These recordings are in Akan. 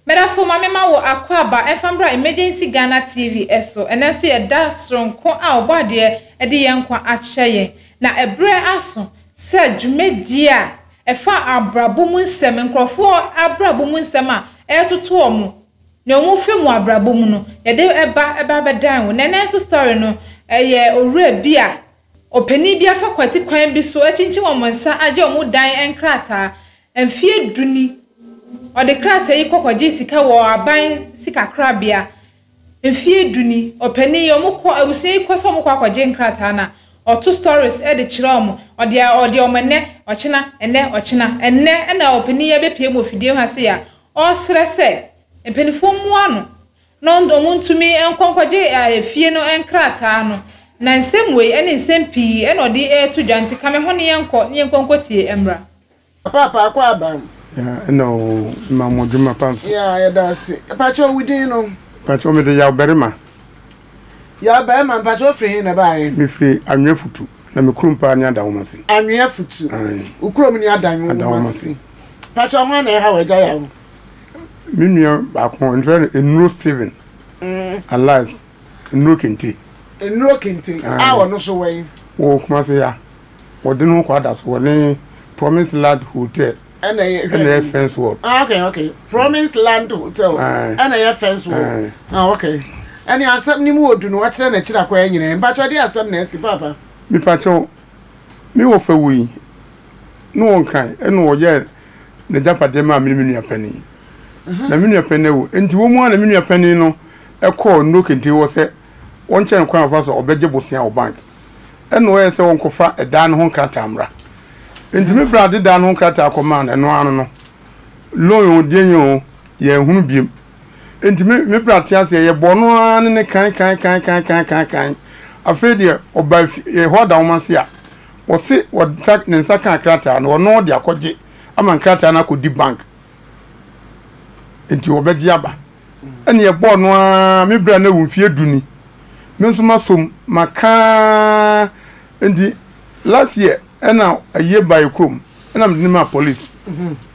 Medafo ma mema wo akwaaba ɛmfa mbra Emergency Ghana TV so. Ɛnɛ nso yɛ da soronko a Ɔbɔadeɛ de yɛn nkwa akyɛ yɛn. Na ɛberɛ aso sɛ dwumadie a ɛfa abrabɔ mu nsɛm, nkorɔfoɔ abrabɔ mu nsɛm a ɛretoto wɔn, nea wɔfa mu abrabɔ mu no, yɛde ba ɛba abɛdan wo. Na ɛnɛ nso story no, ɛyɛ owura bi a ɔpanin bi afa kwati kwan bi so akyinkyin wɔn nsa agye wɔn dan nkrataa. Mfeɛ du ni, ɔde krataa yi kɔ kɔgye sika wɔ aban sikakorabea. Mfeɛ du ni, ɔpanin yi, wɔkɔ, abusua yi kɔ sɛ wɔkɔ akɔgye nkrataa no a, ɔto stories de kyerɛ wɔn. Ɔde ɔde wɔn ɛnnɛ, ɔkyena, ɛnnɛ, ɔkyena. Ɛnnɛ na ɔpanin yi abɛpue mu wɔ fidie ha sei a, ɔresrɛ sɛ mpanimfoɔ mmoa no na wɔntumi nkɔ nkɔgye efie no nkrataa no. Na nsɛm wei ne nsɛm pii na ɔde reto dwa nti ka me ho ne yɛnkɔ ne yɛnkɔ nkɔtie mmra. Paapa akɔ aba. Yeah, ɛna o, ma mo dwuma pa nso. Yeah, yɛda ase. Mpakyɛw wo din no? Mpakyɛw mede Yaw Barima. Yaw Barima, mpakyɛw wofiri he na ɛbaeɛ? Mefiri Anwea Futu, na me kurom paa ne Adawomase. Anwea Futu. Ae. Wo kurom ne Adawomase. Mpakyɛw hwan na ɛha wo agya Yaw? Me nua baako, yɛfrɛ no Nnuro Stephen, Alias Nnuro Kente. Nnuro Kente, a ɔno nso wɔ he? Ɔwɔ Kumase ha. Wɔde no kɔ ada so wɔ ne Promise Land Hotel ɛna ɛyɛ ɛna ɛyɛ fence wall. Ah okay okay Promise Land Hotel ɛna ɛyɛ fence wall. Ah okay ɛne asɛm ne mu odu no wakyerɛ n'akyiri akɔ ɛnyina mpakyɛw de asɛm na asi paapa. Mepakyɛw me wɔfa wui ne wɔ nkran ɛna ɔyɛ n'agyapadeɛ maa me ne me nua panin na me nua panin awu nti wɔn mu ara na me nua panin no ɛkɔɔ nnuro kente hɔ sɛ wɔnkyerɛ no kwan a ɔfa so a ɔbɛgye bosea wɔ bank. Ɛnna ɔyɛɛ sɛ ɔnkɔfa ɛdan no ho nkrataa mmra. Enti me bra de dan no ho nkrataa kɔmaa no, ɛno ara no no, loan o, deɛn o, yɛanhunu biom. Enti me, me bra te aseɛ, yɛbɔɔ no ara ne ne kan kan kan kan kan kan kan. Afei deɛ ɔbaa fie, ɛhɔ da nwoma ase a, ɔse ɔnsa, ne nsa kaa krataa no, ɔno ɔde akɔgye ama nkrataa no akɔdi bank. Enti ɔbɛgye aba. Ɛnna yɛbɔɔ no ara, me bra no awu mfeɛ du ni. Me nso masɔ mu, maka ara. Nti last year ɛna ayie baa yɛ kurom, ɛna mede no maa police.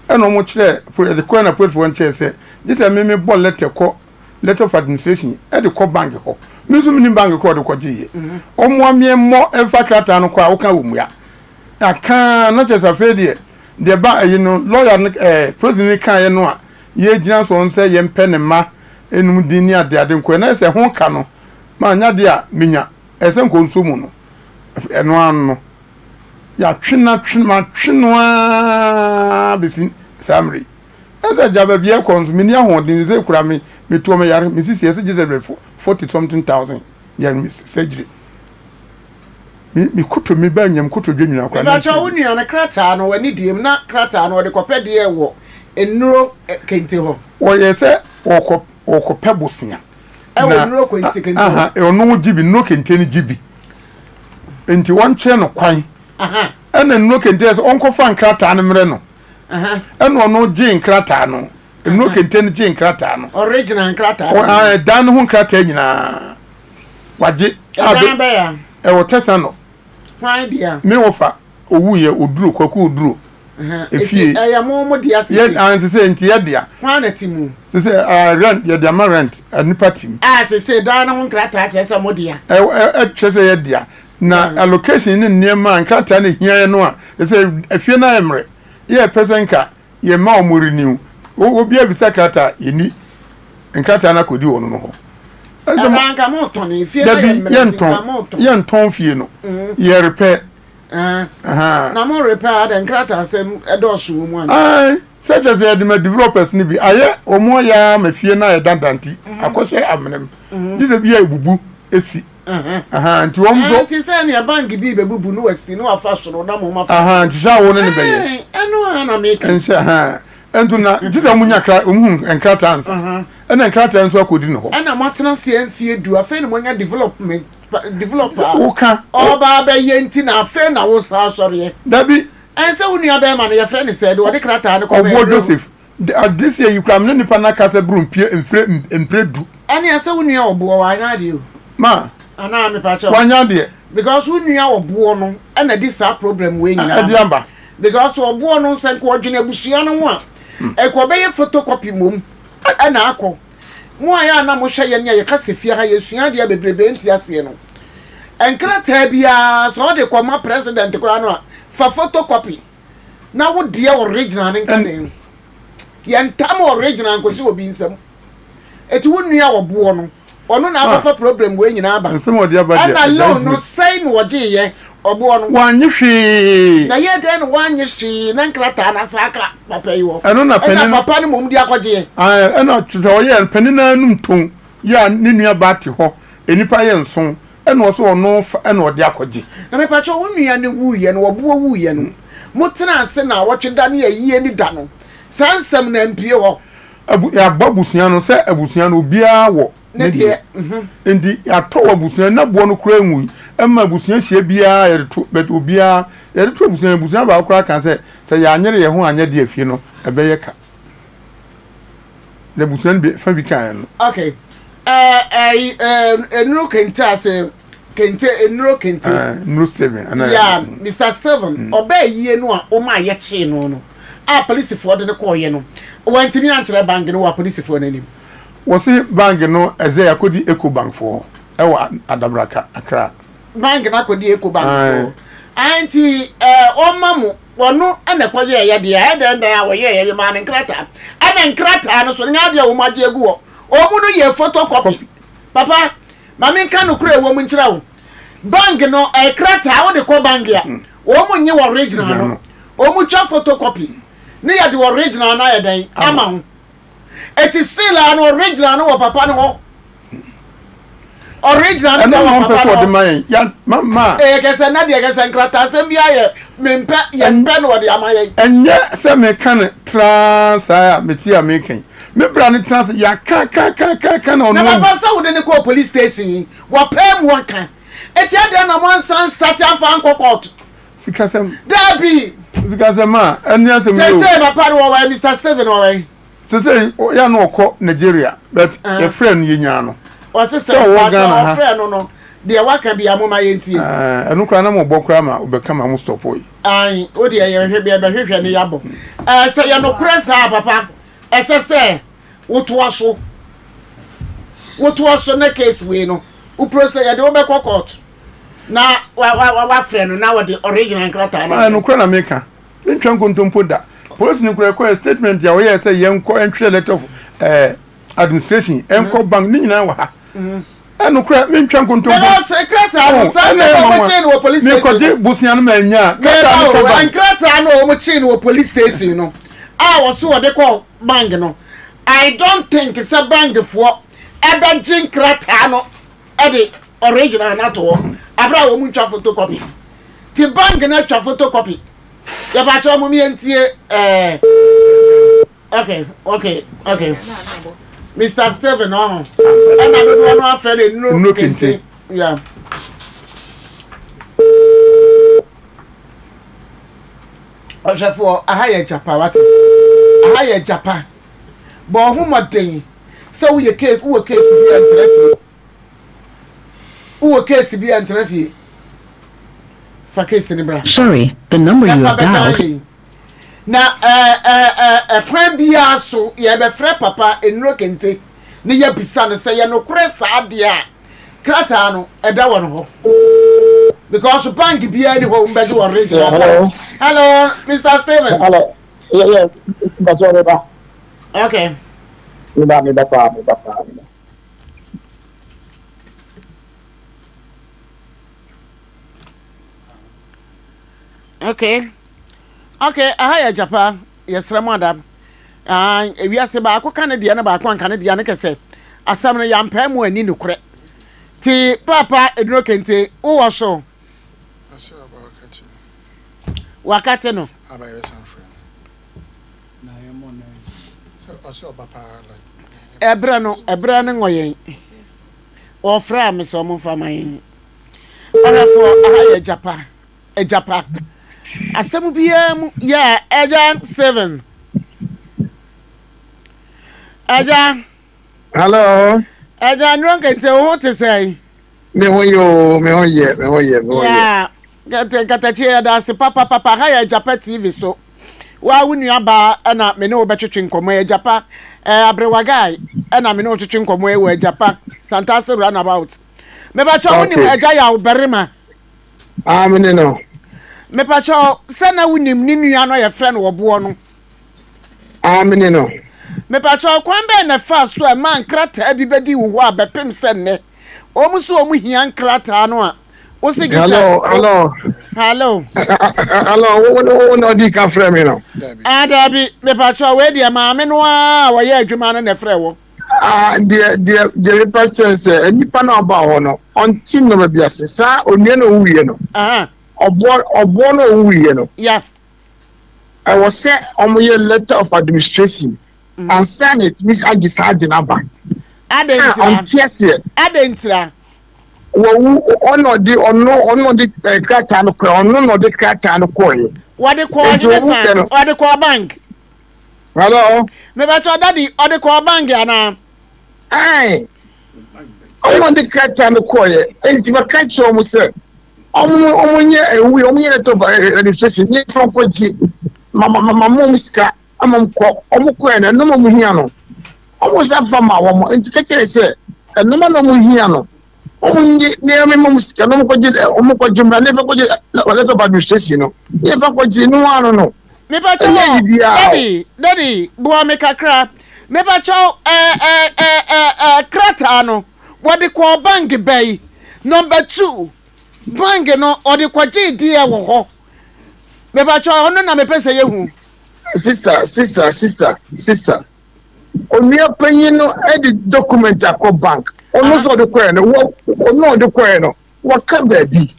Ɛna wɔn kyerɛ, yɛde kɔɛ na policefoɔ no kyerɛ sɛ, gye sɛ me mebɔ letter kɔ, letter of administration ɛde kɔ bank hɔ. Me nso menim bank korɔ ɔde kɔgyeeɛ. Wɔn ameɛ mmɔ mfa krataa no kɔ a, woka wɔ mua. Aka ara na kyerɛ sɛ afei deɛ, deɛ ba ayi no, lawyer no ɛɛ polisini no kaeɛ no a yɛgyina so sɛ yɛmpɛ ne mma enum din ne adeade nko na sɛ ho ka no ma nyɛ adeɛ a menya ɛsɛ sɛ nkɔ nsuo mu no ɛno ara no yɛatwe no atwe matwe no ara bɛsi saa mmerɛ yi ɛsɛ gya baabi ɛkɔ nso menni ahoɔden sɛ kura me metoɔ me yare mesisi ɛsɛ gye sɛ 40 something thousand yɛ surgery Me me koto me ba nyam kotodwe nyina koraa na Mepakyɛw wo nua no krataa no wɔ ne deɛ mu na krataa no ɔde kɔpɛ deɛ wɔ nnuro kente hɔ. Ɔyɛ sɛ ɔkɔ ɔkɔpɛ bosea. Ɛwɔ nnuro kente kente hɔ. Aha ɔno gye bi nnuro kente no gye bi nti wɔnkyerɛ no kwan. Ɛna nnuro kente yɛ sɛ ɔnkɔfa nkrataa no mmerɛ no. Ɛna ɔno gye nkrataa no nnuro kente no gye nkrataa no. Original nkrataa no. Ɛdan no ho nkrataa nyinaa. Wagye. Ɛdan bɛyɛ a. Ɛwɔ Tɛsanɔ. Hwan dea? Me wɔfa owu yɛ Oduro, Kwaku Oduro. Efie. Ɛyɛ mo mo dea sese? Yɛ an sese nti yɛ dea. Hwan na te mu? Sese uh, rent yɛ de ama rent nipa te mu. A sese dan no ho nkrataa kyerɛ sɛ mo dea. Ɛ ɛ kyerɛ sɛ yɛ dea. Na allocation ne nneɛma a nkrataa na ehia yɛ no a sese efie no ayɛ mmerɛ. Yɛ pɛ sɛ nka yɛ ma wɔn renew. Obiara bisa krataa yɛ ni. Nkrataa no akɔdi wɔn no hɔ. Ɛnna nka mo tɔn efie na Dabi yɛ mmerɛ nti yɛntɔn nka mo tɔn. yɛntɔn fie no yɛrepɛ. Na mo repɛ a adɛn nkrataa asɛm ɛdɔɔso wɔ mu anaa? Ae sɛ kyerɛ sɛ yɛde ma developers no bi ayɛ wɔn ayɛ ara ma fie no ayɛ dada nti akɔhyɛ amena mu gye sɛ bi a ebubu esi nti wɔn nso. Nti sɛ nea bank bi bɛbubu no wasi na wafa soro na mo ma fa. Nti sɛ awo ne ne bɛyɛ. Ɛno ara na meka. Nhyɛ Nto na gye sɛ wɔn nya kra wɔn hu nkrataa ansa. Ɛna nkrataa nso akɔdi ne hɔ. Ɛna mo atena aseɛ mfie du afei na mo anya development developer a Woka. ɔba abɛyɛ nti na afei na wo saa asɔreɛ. Dabi. Ɛnsɛ wo nua bɛɛma no yɛfrɛ no sɛ de ɔde krataa no kɔma Ɔboɔ Joseph. This year yi koraa me ne nipa no akasa boro mpie mfire mpire du. Ɛne ɛsɛ wo nua ɔboɔ wanyɛ adeɛ o. Ma. Anaa mepakyɛw. Wanyɛ adeɛ. Because wo nua ɔboɔ no ɛna di saa problem wei nyinaa. Ɛde aba. Because ɔboɔ no sɛ nka ɔdwene abusua no ho a, nka ɔbɛyɛ photocopy mmom. Ɛna akɔ. Mo a yɛ a na mohwɛ yɛn a yɛka sɛ fie ha yɛsua adeɛ bebrebe nte aseɛ no, nkrataa biara sɛ ɔde kɔma president koraa no a, fa photocopy na wo deɛ original no nka ne ho. Yɛntam original nkɔhyɛ obi nsam. Eti wo nua ɔboɔ no, ɔno na akɔfa problem wei nyinaa aba. Nsɛm a ɔde aba deɛ, Ɛna ɛgyae loan no dwuma. sɛn na ɔgyeeɛ ɔboɔ no? Wannye hwee. Na yɛ dɛn na wannye hwee na nkrataa no asan aka papa yi hɔ? Ɛno na Ɛna panin no. papa no mmom de akɔgyeɛ. Ae, ɛna kyerɛ sɛ ɔyɛɛ no, panin no ara num ton yɛ a ne nua baa te hɔ, nnipa yɛ nson, ɛna ɔse ɔno fa ɛna ɔde akɔgye. Na mepakyɛw wo nua no wuiɛ no, ɔboɔ wuiɛ no, motenaa ase naawɔtwe da ne ayie ne da no, saa nsɛm no ampue hɔ? Abu, yɛabɔ abusua no sɛ abusua no obiara wɔ ne deɛ. Nti yɛatɔ wɔ abusua na boɔ no koraa nwui. Ɛma abusua hyia biara yɛde to, but obiara yɛde to abusua no, abusua baako koraa ka sɛ sɛ yɛanyere yɛn ho anyɛ deɛ fie no ɛbɛyɛ ka. Na abusua no bi fa bi kaeɛ no. Okay. Ɛɛ ɛɛ Nnuro Kente ase Kente Nnuro Kente. Ɛɛ Nnuro Steven. Ɛna Yeah, Mr. Steven. Ɔbaa yie no a wɔn a yɛkyee no no a polisifoɔ de no kɔɔeɛ no, wantumi ankyerɛ bank no wɔ apolisifoɔ no anim. Wɔse bank no ɛsɛ yɛakɔdi Eco bank foɔ hɔ ɛwɔ Adabraka, Accra. Bank no akɔdi Eco bank foɔ hɔ. Ae nti ɛɛ ɔma mo, ɔno na ɛkɔyɛɛyɛ deɛ ɛyɛ dɛn dɛn a wɔyɛɛyɛ yɛmaa no nkrataa. Ɛna nkrataa no so no nyɛ adeɛ a wɔn agye agu hɔ. Wɔn no yɛ photocopy. Papa, ma menka nokorɛ a ɛwɔ mu nkyerɛ wo. Bank no, ɛyɛ krataa wode kɔ bank a, wɔn nnye original no. Wɔn twa photocopy ne yɛde original no ayɛ dɛn ama wo. Eti still a no original no wɔ papa no hɔ. Original no da wɔ papa no hɔ. Ɛyɛ kɛsɛ na deɛ kɛsɛ nkrataasɛm bi ayɛ mempɛ yɛmpɛ na ɔde ama yɛn. Ɛnyɛ sɛ meka no traa saa a mete a meka yi. Me bra no tena ase yɛaka ka ka ka ka na ɔno Na awu. papa sɛ wode no kɔɔ police station yi wɔpɛɛ mu aka. Eti adɛn na moansan start amfa ankɔ court? Sikasɛm. Dabi! Sikasɛm a, ɛne asɛm yi o. Sesei papa no wɔwɛn, Mister Stephen wɔwɛn. Sesei yɛ na ɔkɔ Nigeria but yɛfrɛ no yɛnyaa no. Ɔse Sɛ ɔwɔ mpakyɛ Ghana ha. ɔfrɛ no no deɛ waka bia moma yɛntie. Ɛɛ ɛno koraa na mo bɔ koraa ma ɔbɛka ma mo stop yi. Ae wo deɛ yɛhwehwɛ yɛbɛhwehwɛ ne yɛabɔ. Ɛɛ sɛ yɛ nokorɛ saa papa ɛsɛ sɛ wotoa so wotoa so na case wei no wo process yɛde wobɛkɔ court. Na wa wa wafrɛ no na wɔde original nkrataa no. Maa nokorɛ na meka, mentwa nkontompo da. Polisi no koraa ɛkɔɛ statement a ɔyɛɛ sɛ yɛnkɔ ntwerɛ letter of eh, administration ɛnkɔ bank ne nyinaa wɔ ha. Ɛnokorɛ mentwa nkontompo. Because nkrataa no saa ɛna nkurɔfoɔ ɛma wɔn kyee no wɔ police station. Mekɔgye bosea no ma anya krataa no ka bank. Nkrataa no wɔn kyee no wɔ police station no a wɔso wɔde kɔ bank no I don't think sɛ bank foɔ ɛbɛgye nkrataa no ɛde original no ato hɔ abere a wɔn ntwa photocopy ti bank no atwa photocopy yɛbɛkyɛ wɔn yɛntie ɛɛ okay okay okay Mr. Stephen ɔho ɛna dodoɔ no afɛ no nnuro kente yeah. Ɔhwɛfoɔ aha yɛ gyapa wate aha yɛ gyapa bɔ ɔho mmɔden sɛ woyɛ case wowɔ case bi a ntena fie wowɔ case bi a ntena fie fa case no bra. Sorry, the number you na fa have bɛdan dialed. yɛn na ɛɛ ɛɛ ɛkwan biara so yɛbɛfrɛ papa nnuro kente ne yɛbisa no sɛ yɛ nokorɛ saa deɛ a krataa no ɛda wɔn hɔ because bank biara ni hɔ wɔn bɛgye wɔn regional. Hello. Hello, Mr. Stephen. Hello. Yeah, yeah. Mpatsɔ mi ba. Okay. Mi ba, mi ba paa, mi ba paa, mi ba. Okay. Okay, aha yɛ Agyapa, yɛsrɛ mo ada. Ah, ewiase baako ka ne deɛ na baako anka ne deɛ ne kɛsɛ. Asɛm no yɛampae mu anni nokorɛ. Ti paapa Eduro Kente, wowɔ so? Wakate no. Ɛberɛ no, ɛberɛ no ngɔ yɛn. Wɔfrɛ a me sɛ wɔn mfa ma yɛn. Ɔhwɛfoɔ, aha yɛ agyapa, agyapa. Asɛm biara mu yɛ agya Steven. Agya. Hello. Agya Nnuro Nkente, wo ho te sɛn? Me ho yɛ o, me ho yɛ, me ho yɛ, me ho yɛ. Yeah, Nkatakyie yɛda ase papapapa. Ha yɛ Agyapa TV so. Wo ara wo nua baa na me ne wo bɛtwetwe nkɔmmɔ yi. Agyapa Ɛɛ Aberewa guy ɛna me ne wo twetwe nkɔmmɔ yi wɔ Agyapa Santase roundabout. Mepakyɛw wonim Okay. Agya Yaw barima? Ah, me ne no. Mepakyɛw sɛ na wonim ne nua no a yɛfrɛ no Ɔboɔ no? Ah, me ne no. Mepakyɛw kwan bɛn na ɛfaa so a ɛmaa nkrataa bi bɛdii wo hɔ a bɛpem sɛ nnɛ wɔn nso wɔn hia nkrataa no a wose gye sɛ Hello, hello. Hello. Hello, wo wo wo na ɔdi ka frɛ me no. Ah, daabi, mepakyɛw wei deɛ maame no ara a ɔyɛ adwuma no na ɛfrɛ wɔ. Ah, deɛ deɛ deɛ mepa kyɛn sɛ nipa na ɔba hɔ no ɔnte nneɛma bi ase saa onua na owuiɛ no. Ɔboɔ ɔboɔ na owuiɛ no. Yeah. Ɛwɔ sɛ wɔyɛ letter of administration ansa na yɛtumi agye saa ade no aba. Adɛn A ntira? ɔnte aseɛ. Adɛn ntira? Wawu, ɔna ɔde ɔno ɔno ɔde eh, krataa no kɔɛ, ɔno na ɔde krataa no kɔɛ. Wɔde kɔɔ Enti ne wɔwu fa, yɛ no. ɔde kɔɔ bank. Hello? Mebakyɛ dadi, ɔde kɔɔ bank anaa? Ae. Ɔno ɔde krataa no kɔɛ. Enti bɛka kyerɛ wɔn sɛ wɔn wɔn nyɛ ewu wɔn nyɛ letter of administration nyɛ fɛn kɔ gye ma ma ma ma mo sika ama wɔn kɔ wɔn kɔɛ no ɛnum wɔn hia no wɔn nsa fa ma wɔn nti kɛkyɛ sɛ ɛnum na wɔn hia no wɔn nye nneɛma ma wɔn sika na wɔn kɔ gye wɔn kɔ gye mmira ne fɛ kɔ gye letter of administration no ne fɛ kɔ gye no ano no Mepakyɛw o, daddy, daddy, boa me kakra. Mepakyɛw, ɛɛ ɛɛ ɛɛ ɛɛ krataa no, wɔde kɔɔ bank bɛyi. Number two, bank no, ɔde kɔgyee deɛ wɔ hɔ. Mepakyɛw, ɔno na mepɛ sɛ yɛhu. Sister, sister, sister, sister. Onua panyin no de document akɔ bank. Ɔno nso ɔde kɔɛ no, wɔ ɔno ɔde kɔɛ no. Wɔka baabi.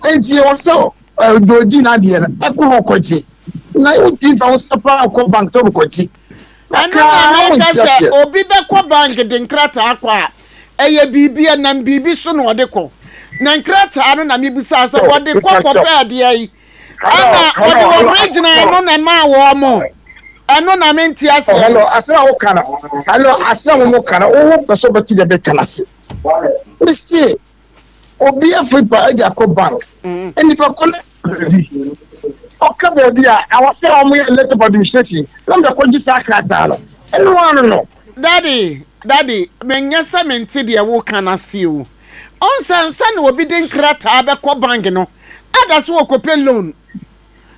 Enti ɛwɔ sɛ deɛ ɔdi n'adeɛ no ɛkɔ hɔ kɔgye. Na wotumi fa wo nsa paa kɔ bank sɛ wobɛkɔgye. Ɛno na meka sɛ obi bɛkɔ bank de nkrataa kɔ a, ɛyɛ biribi, ɛnam biribi so na ɔde kɔ. Na nkrataa no na mebisaa sɛ wɔde kɔ kɔpɛ adeɛ yi, ɛna ɔde original no na ɛmaa wɔn mo. Ɛno na mente aseɛ. Hello, asɛm a woka no, hello, asɛm a wɔka no, wo pɛ sɛ wobɛte deɛ bɛka no ase. Mese obi afiri pa agya kɔ bank. Nnipa kɔ no baabi. Ɔka baabi a ɛwɔ sɛ wɔn yɛ letter of administration na wɔde akɔgye saa krataa no. Ɛno ano no. Daddy, daddy, menyɛ sɛ mente deɛ woka no ase o. Ɔn sɛ ansa na obi de nkrataa bɛkɔ bank no, ada so ɔkɔpɛ loan.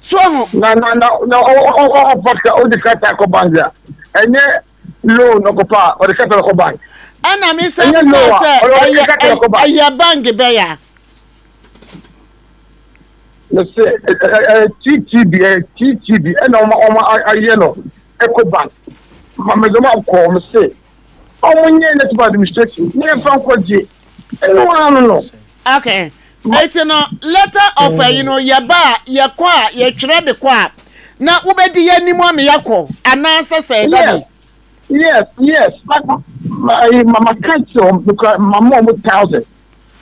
So ahu? Na na na na ɔfa ɔde krataa kɔ bank a, ɛnyɛ loan ɔkɔfa a, ɔde krataa bɛkɔ bank. Ɛna me san bisa sɛ ɛyɛ ɛyɛ bank bɛn a? Mese ɛyɛ TTB ɛyɛ TTB ɛna wɔn wɔn ayɛ no Eco bank. Ma mede wɔn akɔ wɔn se wɔn nyɛ native administration ne yɛn fa nkɔ gye ɛno ano no. Okay. Eti no letter of ɛyi no yɛba a yɛkɔ a yɛtwerɛ de kɔ a na wobɛdi yɛn anim ama yɛakɔ anaasɛ sɛ daddy? Yes yes ma ma ɛyi ma ma ka kyerɛ wɔn mekura ma ma wɔn thousand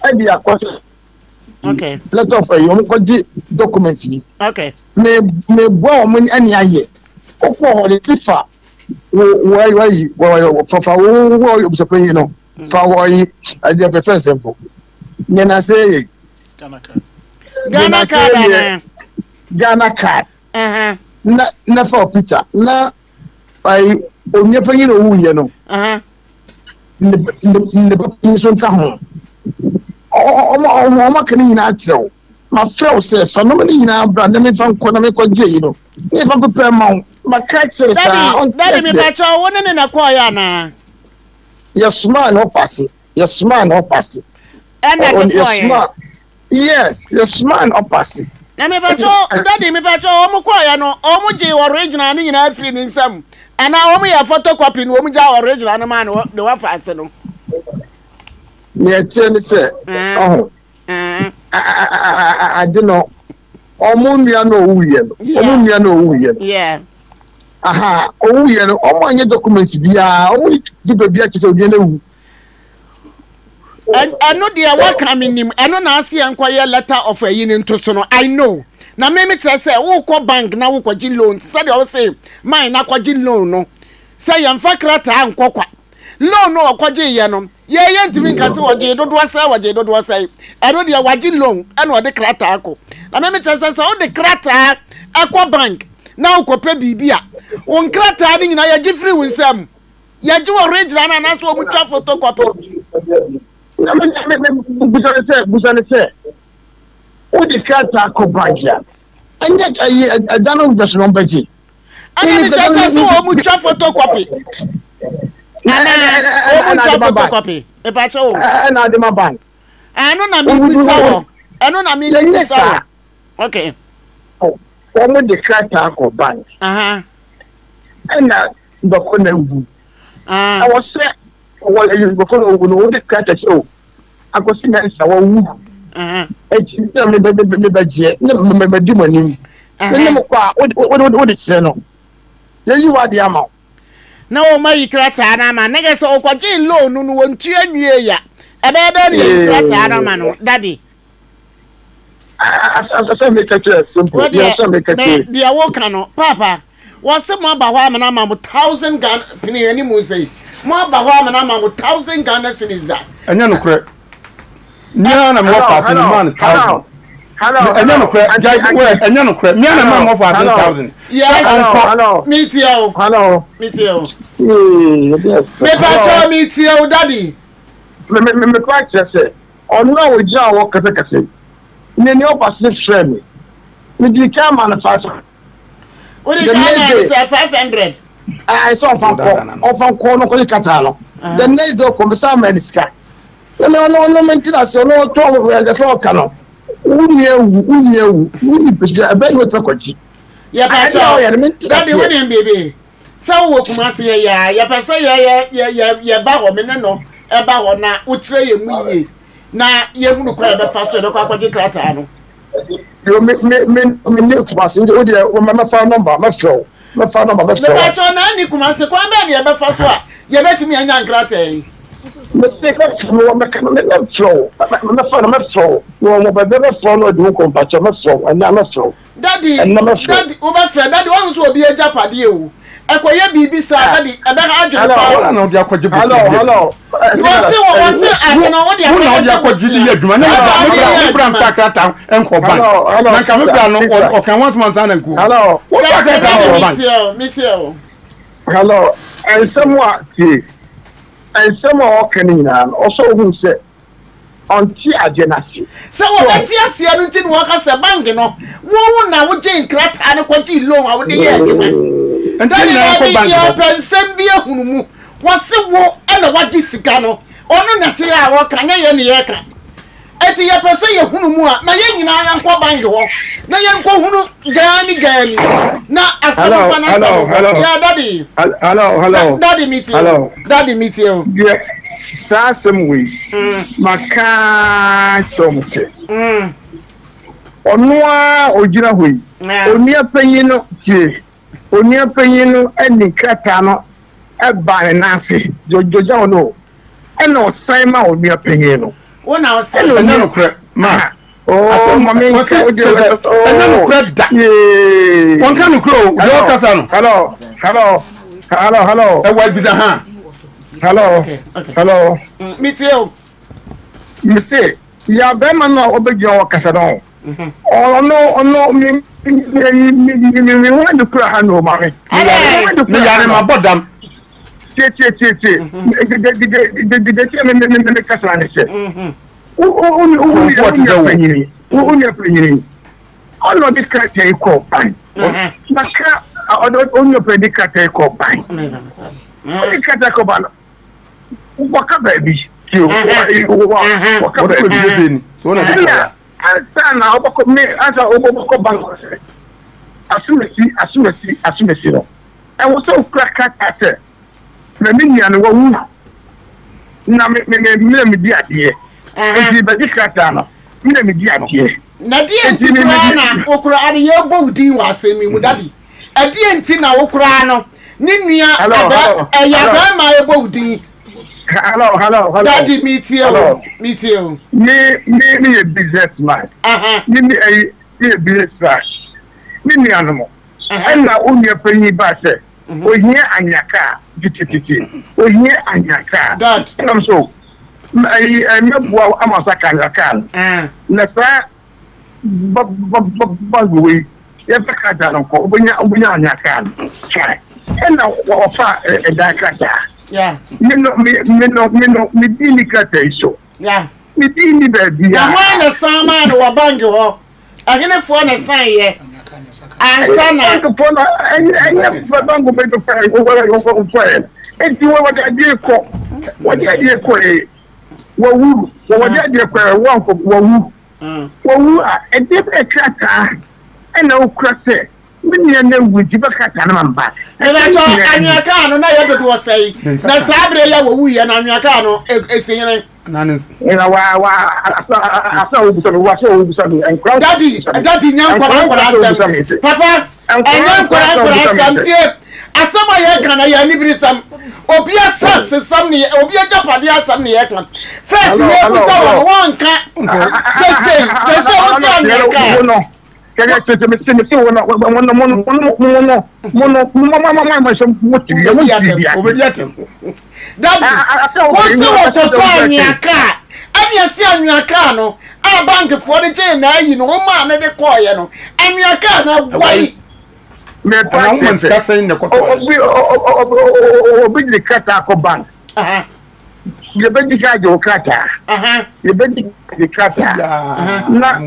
ɛde akɔ sɛ. Okay. Letter of ɛyi wɔn kɔ gye documents bi. Okay. Me me boa wɔn ɛne ayɛ okɔ hɔ de ti fa wo wo ayi wɔ fa fa wo wo obusuapanyin no fa wɔ yi ɛdeɛ pɛfɛ nsɛmpo. Nyɛ sɛ yɛ. Ghana card anaa? Ghana card. Na na fa picture na ayi onua panyin na owu yɛ no. Ne ne ne ba panyin nso nka ho. Ɔmo ɔmo ɔmo aka ne nyinaa kyerɛ wo. Ma frɛ wo sɛ fa nneɛma ne nyinaa bra na mefa nkɔ na mekɔ gye yi no. Ne fa pepɛ ma wo. Ma ka kyerɛ saa ɔnte aseɛ. Daddy mepa kyɛw wo ne ne na kɔɔ yɛ anaa? Yɛ somaa ne ɔfa ase. Yɛsomaa no ɔpa ase. Ɛna de kɔɔyɛ. Yɛsomaa yes yɛsomaa no ɔpa ase. Na mepakyɛw daddy mepakyɛw wɔn kɔɔyɛ no wɔn gyee original no nyinaa firi ne nsam anaa wɔn yɛ photocopy na wɔn gyaa original no maa no de wafa ase no. Nea ɛteɛ ne sɛ ɔho ade no wɔn nua no owuiɛ no wɔn nua no owuiɛ no aha owuiɛ no wɔn anyɛ documents biara wɔn di baabi akyɛ sɛ onua no awu. Ɛno deɛ waka me nim ɛno na ase yɛn kɔ yɛ letter of ayi ne nto so no I know na me me kyerɛ sɛ wokɔ bank na wokɔgye loan sɛdeɛ wose man na kɔgye loan no sɛ yɛmfa krataa nkɔ kwa loan no ɔkɔgye yɛ no yɛ yɛ ntumi nka sɛ ɔgye dodoɔ sɛ ɔgye dodoɔ sɛ ɛno deɛ wagye loan ɛna ɔde krataa kɔ na me me kyerɛ sɛ sɛ wode krataa ɛkɔ bank. na wokɔpɛ biribi a, wo nkrataa no nyinaa yɛgye firi wo nsam. Yɛgye wɔ original no anaasɛ wɔn twa photocopy. Na me me me busa ne sɛ busa ne sɛ wode krataa kɔ bank a ɛnyɛ ɛyi ɛda no bɛ so na ɔmbɛgye. Ɛna ne kyerɛ sɛ so wɔn twa photocopy. Anaa wɔn twa photocopy. Mepakyɛ o. Ɛna ade ma bank. Ɛno na mi bisa wɔ. Ɛno na mi bisa wɔ. Okay. Wɔn de krataa kɔ bank. Ɛna bɛkɔ na ewu. Ɛwɔ sɛ wɔ ɛyi bɛkɔ na owu no wɔde krataa sɛ o akɔsi na nsa wɔwu. Eti na mi bɛ mi bɛ gyeɛ ne mi bɛ di mo anim. Ne ne mo kɔ a wode wode wode kyerɛ no. Yɛyi wɔ adeɛ ama wo. Na wɔn ayi krataa no ama ne kɛ sɛ ɔkɔgye loan no no wɔntua nwie ya. Ɛbɛyɛ dɛ ne yɛyi krataa no ama no daddy. Asɛm meka kyerɛ simple. Asɛm meka kyerɛ. Deɛ woka no paapa wɔse mo aba hɔ amena ama mo thousand Ghana pene anim sɛ yi mo aba hɔ amena ama mo thousand Ghana cedis da. Ɛnyɛ nokorɛ. Mia na mewɔ faase no maa no thousand. Ɛnyɛ nokorɛ gya wɛ ɛnyɛ nokorɛ mia na maa mewɔ faase no thousand. Sɛ ɔnkɔ. Metie o. Metie o. Mepa kyɛw metie o daddy. Mepa kyerɛ sɛ. Ɔno a ogyina hɔ kasakasa yi, ne nea ɔba so frɛ me. Midii kan maa no 500. Wode kan maa no sɛ 500? Ae, sɛ ɔmfa nkɔ, ɔmfa nkɔ na ɔnkɔgye krataa no. The next day ɔkɔ, mesan maa no sika. Na me ɔno ɔno mente no ase, ɔno ɔtɔ ɛfɛ ɔka no, wo nua awu, wo nua awu, wo ni pɛsɛ, ɛbɛn na ɔtumi akɔgye. Yɛpa kyɛw, daddy wonim biribi? Sɛ wowɔ Kumasi yɛ yɛ a, yɛpɛ sɛ yɛ yɛ yɛ yɛ yɛba hɔ, me ne no ɛba hɔ na wokyerɛ yɛn mu yie na yɛhunu kwan a yɛbɛfa so yɛbɛkɔ akɔgye krataa no. Yo, me me me me ne Kumasi, wo deɛ mɛfa nɔmba mɛfrɛ wo, mɛfa nɔmba mɛfrɛ wo. Mepakyɛw na ɛne Kumasi, kwan bɛn na yɛbɛfa so a yɛbɛtumi anya nkrataa yi? Mese mɛfrɛ wo, mɛka mɛfrɛ wo, mɛfa no mɛfrɛ wo, wɔ baabi mɛfrɛ wo na ɔde wo nkɔ, mpakyɛw mɛfrɛ wo, ɛnna mɛfrɛ wo. Daddy, daddy, wobɛfrɛ daddy, wahu sɛ obi agyapadeɛ o, ɛkɔyɛ biribi saa daddy, ɛbɛha adwene paa o. Wɔn na wode akɔgye bosea di adwuma. Wɔse wɔ wɔse ade no wode Wo na wode akɔgye di yɛ adwuma. Ne me bra me bra me bra mfa krataa nkɔ bank. Na nka me bra no ɔka ho asɛm ansa na nkuo. Wofa krataa nkɔ bank. Metie o. Hello, nsɛm a tie, nsɛm a ɔka no nyinaa no, ɔsɛ ohun sɛ ɔnte adeɛ no ase. Sɛ wɔbɛte aseɛ no nti na wɔka sɛ bank no, wo na wogyee nkrataa no kɔgyee loan a wode yɛɛ adwuma. Nti yɛn nyinaa nkɔ bank hɔ. Yɛpɛ nsɛm bi ahunu mu. Wɔse wo na woagye sika no, ɔno na ɛte a ɔreka, nyɛ yɛn na yɛreka. Enti yɛpɛ sɛ yɛhunu mu a, ma yɛn nyinaa yɛnkɔ bank hɔ na yɛnkɔhunu gaani gaani na asɛm fa no asɛm hɔ. Yeah, daddy. Hello, hello. Daddy, meet you. Daddy, meet you. Deɛ saa asɛm wei maka kyerɛ wɔn sɛ ɔno a ɔgyina hɔ yi, onua panyin no tie, onua panyin no ne krataa no baa ne nan ase, deɛ ɔgyina hɔ no ɛna ɔsan ma onua panyin no. Wo na ɔsan. Ɛnyɛ nokorɛ ma asɛm wɔsi kyɛ sɛ ɛnyɛ nokorɛ da wɔnka nokorɛ o deɛ ɔkasa no. Hello hello hello hello. Ɛwɔ abisa ha. Hello hello. Mi tie o. Mi se ya bɛrima no a ɔbɛgyina hɔ kasa no ɔno ɔno mi mi mi mi mi ho adi kura ha no ma mi. Mi yare ma bɔ dam. Tie tie tie tie dede tie mi mi mi mi kasa ne sɛ wo wo wo wo nua panyini wo nua panyini ɔna ɔde krataa yi kɔɔ ban na kra ɔde onua panyin de krataa yi kɔɔ ban ɔde krataa kɔɔ ban wɔka baabi tie o wɔka baabi ɛna ansa na ɔbɛkɔ me ansa ɔbɛkɔ ban sɛ asomasi asomasi asomasi no. Ɛwɔ sɛ okura krataa sɛ, na me nua no wawu, na me me me me na medi adeɛ. Enti bɛgye krataa no, me na medi adeɛ. Na deɛ nti koraa na wo koraa no yɛrebɔ wo din wɔ asɛm yi mu, Daddy? Ɛdeɛ nti na wo koraa no ne nua abɛ ɛyɛ abɛɛma ɛbɔ wo din? Hello, hello, hello. Daddy, metie o, metie o. Me me me yɛ business man. Me me ɛyi me yɛ business man. Me nuanom. Ɛnna wo nua panyin baa sɛ, Ohia anwea kaa titititi, ohia anwea kaa. Ɛnna ɔno nso, Ayi, mɛboa wo ama wo nsa aka anwea kaa no. Na saa ba ba ba ba wei. Yɛmfa krataa no nkɔ, wobɛnya wobɛnya anwea kaa no. Fine. Ɛna wɔfa ɛdan krataa. Me no me me no me no me di ni krataa yi so. Me di ni baabi a. Na hwan na san maa no wɔ bank hɔ? Ɛhenefoɔ na san yɛ ansa na. Bankfoɔ na ɛnyɛ ɛnyɛ bank bɛ bɛ fɛ wɔfɛ yɛ. Eti wɔ wɔde adeɛ kɔ wɔde adeɛ kɔ yɛ wɔwu wɔde adeɛ kɔ yɛ wɔnkɔ wɔwu. Wɔwu a, ɛdeɛ bɛyɛ krataa ɛna wokura sɛ me nua no awu nti bɛ krataa no ma me ba. Mebakyɛ anwea kaa no na yɛ dodoɔ sɛe na saa berɛ yi a wɔwu yɛ no anwea kaa no ɛsi hene. Na wa wa asa asa wo bisa mi wa sɛ wo bisa mi nkura. Daddy daddy nya nkɔla nkɔla asɛm papa ɛnyɛ nkɔla nkɔla asɛm tie asɛm a yɛka no yɛ aniberesɛm obi asase sɛm ne obi agyapadeɛ asɛm ne yɛka first yɛbusa wɔ no wɔnka sesei sesei wo sɛ anwea kaa Dabi, wose wɔkɔtɔ anwea kaa, ɛne ɛse anwea kaa no a bankfoɔ no gyee na ayi no, womaa no de kɔɔeɛ no, anwea kaa no awae. Obi de krataa kɔ bank. Yɛbɛdi ka agye wo krataa. Yɛbɛdi ka agye krataa. Na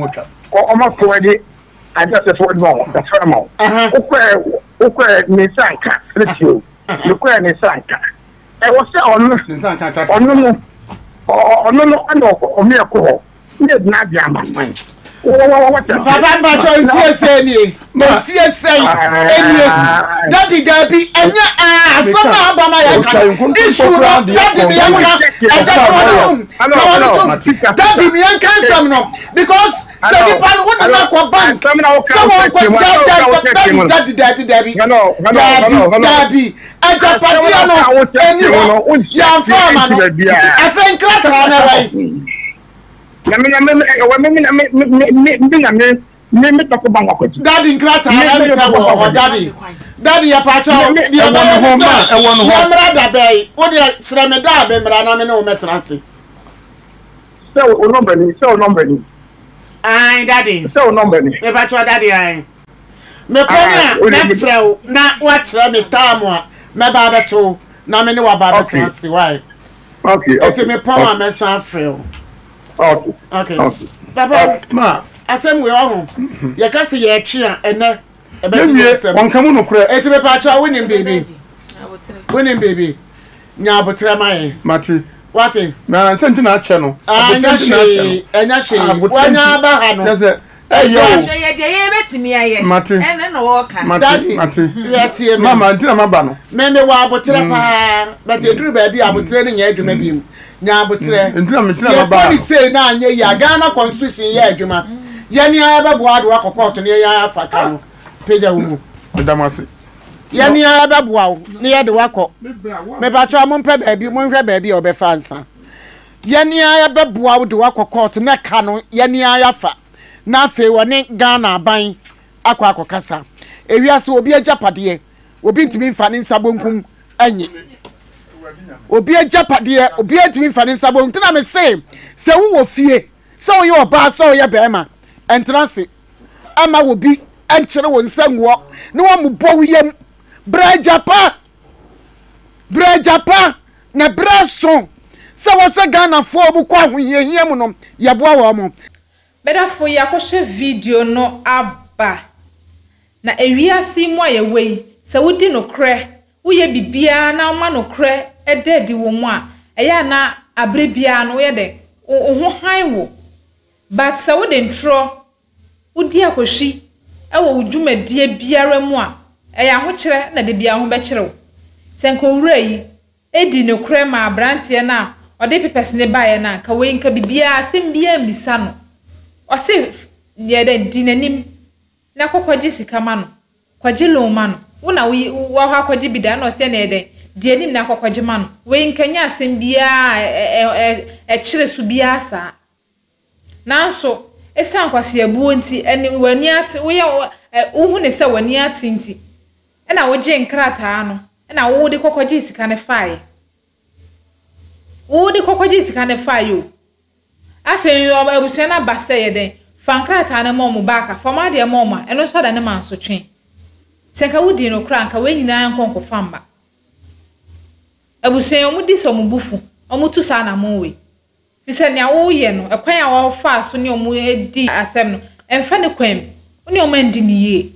ɔma forward ade sɛ forward ma wo, ɛfra ma wo. Wokɔɛ wokɔɛ ne nsa nka ne tie o. Mekɔɛ ne nsa nka. Ɛwɔ sɛ ɔno ɔno no ɔno no ɛna ɔmo yɛ kɔ hɔ ne yɛde n'ade ama no. Papa mpakyɛ nfie sɛn nie nfie sɛn nie dadi dabi ɛnyɛ asɛm na aba na yɛ ka no issue no dadi mi yɛn ka ɛgya ka wɔn tum ka wɔn tum dadi mi yɛn ka nsɛm no because sɛ nipa no wode no akɔ bank sɛ wɔn kɔ dadi dadi dabi dabi dabi dabi agyapadeɛ no ɛni hɔ yɛnfa ama no afei nkrataa no ɛwɔ yi. Na me na me me ɛwɔ me me na me me me me na me me me tɔkɔ ba wakɔgye. Dadi nkrataa na ɛmi sɛ wɔ hɔ dadi dadi yɛ paakyɛw deɛ ɛbɛyɛ ne sɛ yɛ mmra dabɛyi wo deɛ kyerɛ me da a me mmra na me ne wo mɛtena ase. Sɛ o nɔmba ni sɛ o nɔmba ni. Ayi dadi. Sɛ o nɔmba ni. Me paakyɛw dadi ayi. Me kɔ ne a mɛfrɛ wo na wakyerɛ me taamu a mɛba abɛto na me ne waba abɛtena ase wae. Okay, okay. Eti me pɔn a mɛsan afrɛ wo. Okay. Okay. Okay. Papa, Ma. asɛm wei ɔho. Yɛka sɛ yɛtwe a ɛnɛ ɛbɛgye Yɛnwie, nsɛm. wɔnka mu nokorɛ. Eti me pakyɛ wonim biribi. Wonim biribi. Nya abotrɛ ma yɛn. Mate. Wate. Na sɛ nti na akyɛ no. Ah, Abotrɛ ɛnyɛ nti na akyɛ no. hwee, ɛnyɛ hwee. Abotrɛ Wanya nti. aba ha no. Kyerɛ sɛ, ɛyɛ o. Hwɛ yɛ deɛ yɛbɛtumi ayɛ. Mate. Ɛna na wɔka. Mate, Daddy, mate. hwɛ tie me. Mama, nti na maba no. Me me wɔ aboterɛ paa but ɛduru baabi a aboterɛ no nyɛ adwuma biom. Nya aboterɛ. Nti na nti na maba Yɛkɔ ha ne no. sei na anyɛ yie a Ghana constitution yɛ adwuma. Yɛne ara bɛboa de wakɔ kɔɔto na yɛn ara afa ka no. Pagya wo mu. Meda mo ase. Yɛne ara bɛboa wo na yɛde wakɔ. Mepakyɛw mompɛ baabi monhwɛ baabi a wɔbɛfa ansa. Yɛne ara bɛboa wo de wakɔ kɔɔto na ka no yɛne ara yɛafa na afei wɔne Ghana aban akɔ akɔkasa. Ewiase obi agyapadeɛ Obi ntumi nfa ne nsa bonkum nye. Obi agyapadeɛ, obi ntumi nfa ne nsa bonkum. Nti na me se, sɛ wowɔ fie, sɛ woyɛ ɔbaa, sɛ woyɛ bɛrima, ɛntena ase ɛma obi nkyere wo nsa nguɔ na wɔmmobɔ wo yam. Brɛ agyapa, brɛ agyapa, na berɛ aso sɛ wɔsɛ Ghanafoɔ a wɔkɔ ahohiahia mu no, yɛboa wɔn. Bɛdafo yɛakɔhwɛ video no aba. Na ewiase yi mu a yɛwɔ yi, sɛ wodi nokorɛ, woyɛ biribiara na woma nokorɛ da adi wɔ mu a, ɛyɛ a na aberɛ biara no woyɛ dɛn? Wo ho hann wo. But sɛ wode ntorɔ, wodi akɔhwi wɔ wo dwumadie biara mu a, ɛyɛ ahokyerɛ na da biara wo ho bɛkyere wo. Sɛ nka owura yi di nokorɛ maa aberanteɛ no a ɔde papers no baeɛ no a, nka wei nka biribiara, asɛm biara mmisa no. Ɔse yɛ dɛn? Di n'anim. Na kɔ kɔgye sika ma no, kɔgye loan ma no, wo na woyi woakɔ akɔgye bi da ɛna ɔse ɛna ɛyɛ dɛn, di anim na kɔ kɔgye ma no, wei nka nyɛ asɛm biara a ɛ ɛ ɛkyere so biara saa. Nanso ɛsiane nkwaseabuo nti, ɛne w'ani ate, woyɛ ɛ wohu ne sɛ w'ani ate nti, ɛna wogyee nkrataa no, ɛna wode kɔ kɔgyee sika no faeɛ. Wode kɔ kɔgyee sika no faeɛ o. Afei abusua no aba sɛ yɛ dɛn? Fa nkrataa no ma wɔn back a, fa wɔn adeɛ ma wɔn a, ɛno nso adane mansotwe. Sɛ nka wodii nokorɛ a, nka wei nyinaa nkɔ nkɔfa mma. Abusua yi, wɔdi sɛ wɔn bo fu, wɔtu saa anammɔn wei. Efisɛ nea woreyɛ no, ɛkwan a wɔfaa so ne wɔn dii asɛm no, ɛmfa ne kwan mu. Wo ne wɔn andi no yie.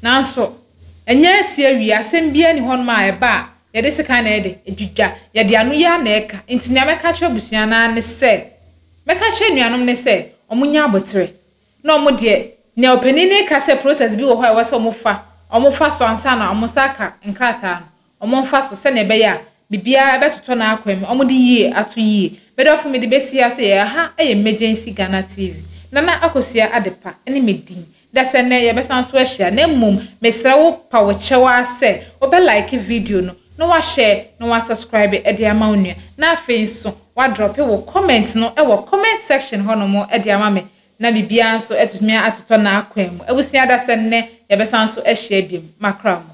Nanso, ɛnyɛ asi awie, asɛm biara nni hɔnom a ɛba a, yɛde sekan na ɛde dwidwa, yɛde ano yi ara na ɛka. Enti nea mɛka akyerɛ abusua no ara ne sɛ, mɛka akyerɛ anuanom ne sɛ, wɔnyɛ aboterɛ. Na wɔn deɛ, nea ɔpanin no reka sɛ process bi wɔ hɔ a ɛwɔ sɛ wɔfa, wɔfa so ansa na wɔn nsa aka nkrataa no, wɔmfa so sɛnea ɛbɛyɛ a biribiara bɛtotɔ n'akwan mu, wɔde yie ato yie. Me dɔfo mede bɛsi ha sɛ ɛha yɛ Emergency Ghana TV. Nana Akosua Adepa ne me din. Dasɛ nnɛ yɛbɛsan so ahyia na mmom mesrɛ wo pa wo kyɛw ara sɛ wobɛ like video no na wa share na wa subscribe de ama wo nua na afei nso wa drop wo comment no wɔ comment section hɔ nom de ama me na biribiara nso atumi atotɔ n'akwan mu. Abusua dasɛ nnɛ yɛbɛsan so ahyia biom. Makra mo.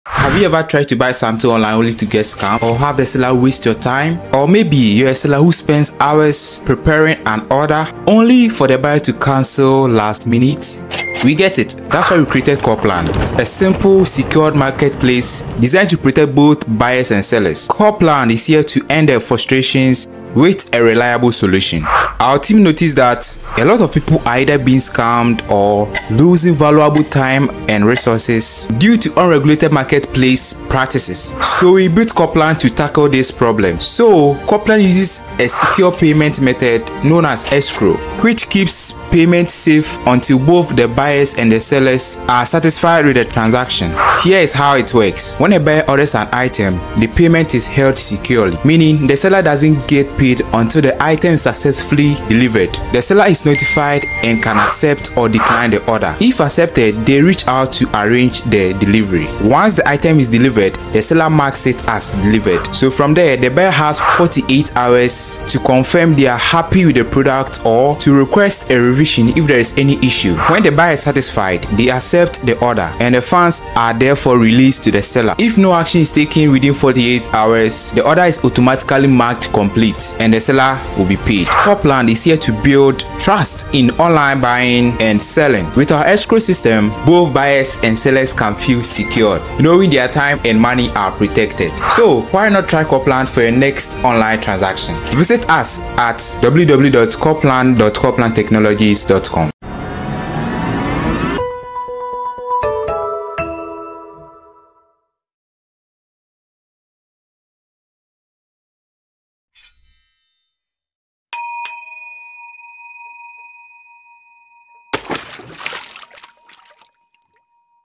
Have you ever tried to buy something online only to get scammed or have the seller waste your time? Or maybe you're a seller who spends hours preparing an order only for the buyer to cancel last minute? We get it. That's why we created Copland, a simple, secured marketplace designed to protect both buyers and sellers. Copland is here to end their frustrations with a reliable solution. Our team noticed that a lot of people are either being scammed or losing valuable time and resources due to unregulated marketplace practices. So we built Copland to tackle this problem. So Copland uses a secure payment method known as escrow, which keeps payment safe until both the buyers and the sellers are satisfied with the transaction. Here is how it works. When a buyer orders an item, the payment is held securely, meaning the seller doesn't get paid until the item is successfully delivered. The seller is notified and can accept or decline the order. If accepted, they reach out to arrange the delivery. Once the item is delivered, the seller marks it as delivered. So from there, the buyer has 48 hours to confirm they are happy with the product or to request a revision if there is any issue. When the buyer is satisfied, they accept the order and the funds are therefore released to the seller. If no action is taken within 48 hours, the order is automatically marked complete and the seller will be paid. Copland is here to build trust in online buying and selling. With our escrow system, both buyers and sellers can feel secured, knowing their time and money are protected. So why not try Copland for your next online transaction? Visit us at www.copland.coplandtechnologies.com.